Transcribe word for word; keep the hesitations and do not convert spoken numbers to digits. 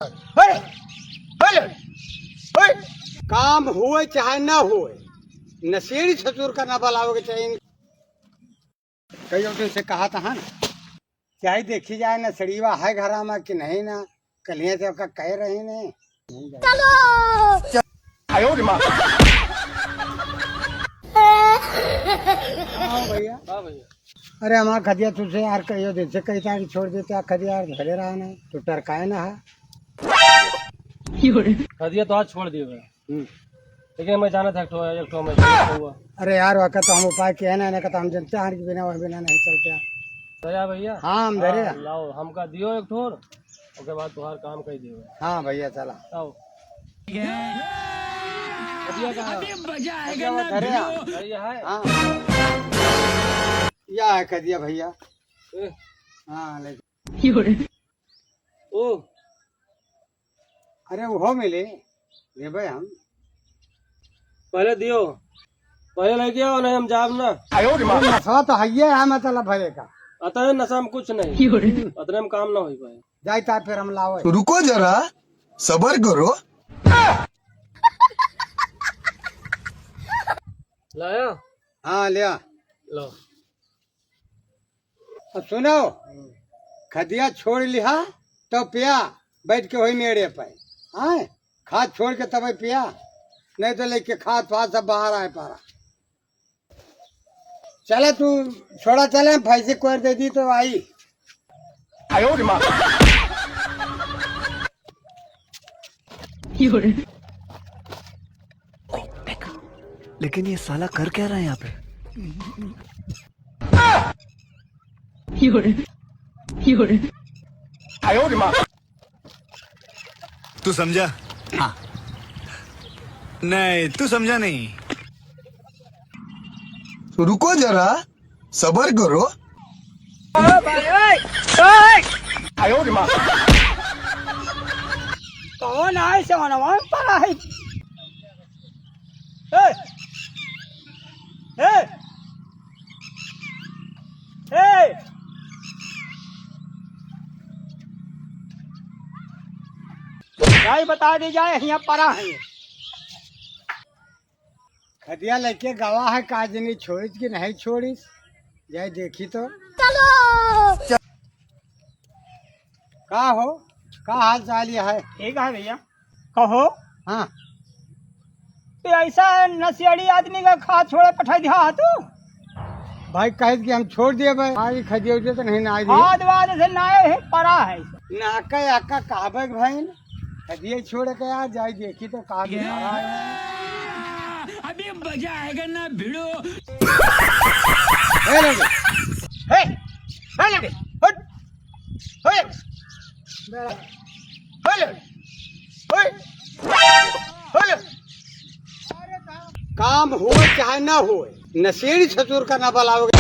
अरे, अरे, ओए, काम होए चाहे ना होए, नशेड़ी ससुर का ना बुलावे के चाहिए। कईयो दिन से कहा था ना, चाहे देखी जाए नशेड़ीवा है घरा में कि नहीं ना, कलिया से ओका कह रहे ने। चलो। आयो रे माँ। हाँ भैया। हाँ भैया। अरे हमार खदिया तुझसे यार कईयो दिन से कही था कि छोड़ देते यार, खदिया यार घरे रहा ना, तू टरकाए ना है। खदिया तो आज छोड़ दिए भैया। हम्म। लेकिन मैं जाना था एक ठो, एक ठो मैं हुआ। अरे यार, वाका तो हम उपाय किया ना, ना का तो हम जनते हैं कि बिना वह बिना नहीं चलते हैं। दया भैया। हाँ, हम धरे हाँ, हैं। लाओ, हमका दियो एक ठो, ओके बाद तुहार काम कर दियो। हाँ भैया, चला। आओ। खदिया कहाँ? अभी मजा आएगा खदिया ना धरे हैं। भिड़ो। खदिया है? हाँ। या है खदिया भैया। ए। हाँ, ले। ओ। अरे वो मिले, देबे हम। पहले दियो, पहले लेके आओ, नहीं हम जाब ना। अरे नशा तो हइये है, मतलब भरे का। अतने नशा में कुछ नहीं, अतने में काम ना हो पाए। जाई ता फिर हम लावे। तो रुको जरा, सबर करो। लाया? हाँ, लिया। लो। अब सुनो, खदिया छोड़ लिहा तो पिया, बैठ के वही मेड़े पे। हाँ, खाद छोड़ के तब पिया, नहीं तो लेके खाद फाद सब बाहर आए पारा। चला तू, छोड़ा चला, भैंसी कोर दे दी तो आई। आयो रे माँ। लेकिन ये साला कर क्या रहा है यहाँ पे? आयो रे माँ। तू समझा? हाँ। नहीं, तू समझा नहीं। तो रुको जरा, सबर करो। ओ भाई, ओए, ओए। आयो रे माँ। कौन आए से वनवा में पड़ा है? ए, ए, ए। भाई बता दी जाए, यहाँ पड़ा है। खदिया लेके गवा है, का जनी छोड़िस कि नहीं छोड़िस, जाए देखी तो। चलो। का हो, का हाल चाल ये है? ठीक है भैया, कहो। हाँ। तो ऐसा नशेड़ी आदमी का खाद छोड़े पठाई दिया है तू? भाई कहे कि हम छोड़ दिए भाई, आज खदिया उठे तो नहीं ना आई। खाद वाद से ना आए है, पड़ा है। ना का, या का कहबे भाई ना। अब ये छोड़ के यार, जाए देखी तो का भी भरा है। अभी मजा आएगा ना भिड़ो। हे लगे, हे, हे लगे, हट, हे, हे लगे, हे, हे लगे। काम हो चाहे ना हो, नशेड़ी ससुर का ना बुलावे।